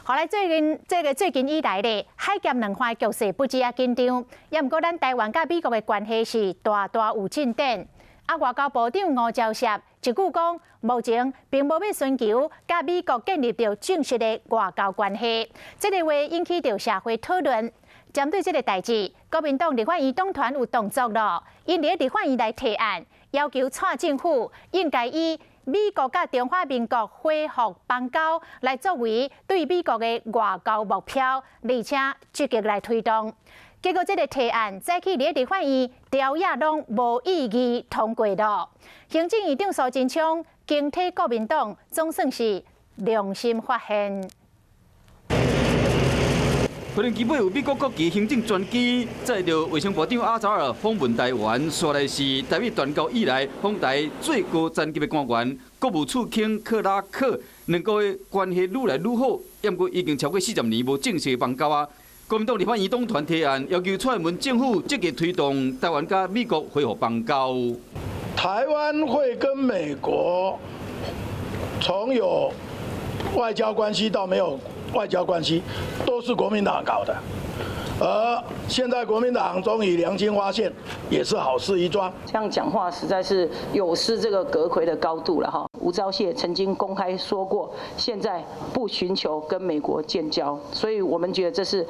後來最近這個最近以來咧，海峽兩岸局勢不止啊緊張，也毋過咱台灣佮美國的關係是大大有進展。啊，外交部長吳釗燮一句講，目前並無欲尋求佮美國建立著正式的外交關係，這个話引起著社會討論。針對這个代誌，國民黨立法院黨團有動作囉，𪜶佇立法院來提案，要求蔡政府應該以美國佮中華民國恢復邦交來作為對美國的外交目標，而且積極來推動。結果這个提案早起佇立法院朝野攏無異議通過囉。行政院長蘇貞昌敬體國民黨總算是良心發現。飛行機尾有美國國旗行政專機載著衛生部長阿扎爾訪問台灣，紲來是台美斷交以來訪台最高層級的官員，國務次卿克拉克。兩國的關係愈來愈好，毋過已經超過40年無正式邦交啊。國民黨立法院黨團提案，要求蔡英文政府積極推動台灣佮美國恢復邦交。台灣會跟美國從有外交關係到沒有外交關係，都是國民黨搞的，而現在國民黨終於良心發現，也是好事一樁。這樣講話實在是有失這個閣揆的高度了哈。吳釗燮曾經公開說過，現在不尋求跟美國建交，所以我們覺得這是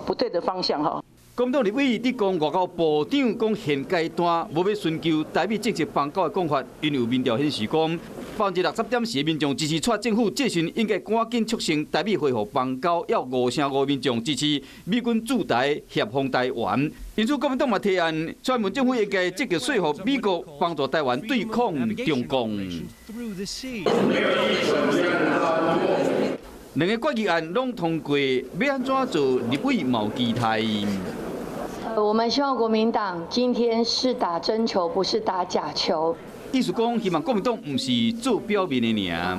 不對的方向哈。國民黨立委佇講外交部長講現階段無欲尋求台美正式邦交的講法，因為有民調顯示講，60.4%民眾支持蔡政府這時應該趕緊促成台美恢復邦交，猶有5成5民眾支持美軍駐台協防台灣。因此，國民黨嘛提案，蔡英文政府應該積極說服美國幫助台灣對抗中共。兩个決議案攏通過，欲按怎做？立委嘛有期待。我們希望國民黨今天是打真球，不是打假球。意思講，希望國民黨毋是做表面的爾。